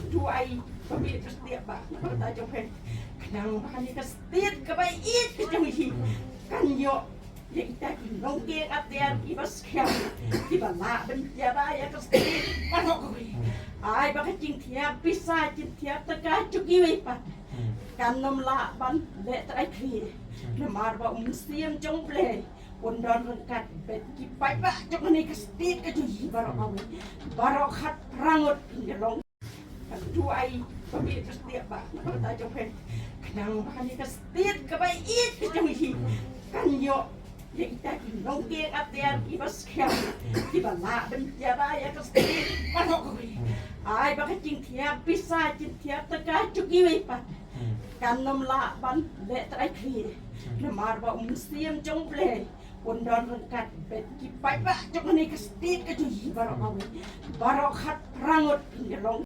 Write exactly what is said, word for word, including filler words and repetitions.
Duwai ba mih ka state ba na ka bynta jong phi. Khnang ba kane ka state kaba ïeit ka jong hi kan ïoh ïa kita ki nongkieng atiar kiba skhem kiba lah ban thiah ïa ka state baroh kawei. Ai ba ka jingthiah pisa jingthiah tyngka jong kiwei pat kan ym lah ban leh trai khlieh. Namar ba u Mynsiem jong U Blei un don ryngkat bad ki paidbah jong kane ka state ka jong hi baroh kawei. Baroh khatphra ngut kin ïa long. Duwai ba mih ka state ba na ka bynta jong phi. Khnang ba kane ka state kaba ïeit ka jong hi kan ïoh ïa kita ki nongkieng atiar kiba skhem kiba lah ban thiah ïa ka state baroh kawei. Ai ba ka jingthiah pisa jingthiah tyngka jong kiwei pat kan ym lah ban leh trai khlieh. Namar ba u Mynsiem jong U Blei un don ryngkat bad ki paidbah jong kane ka state ka jong hi baroh kawei. Baroh khatphra ngut kin ïa long.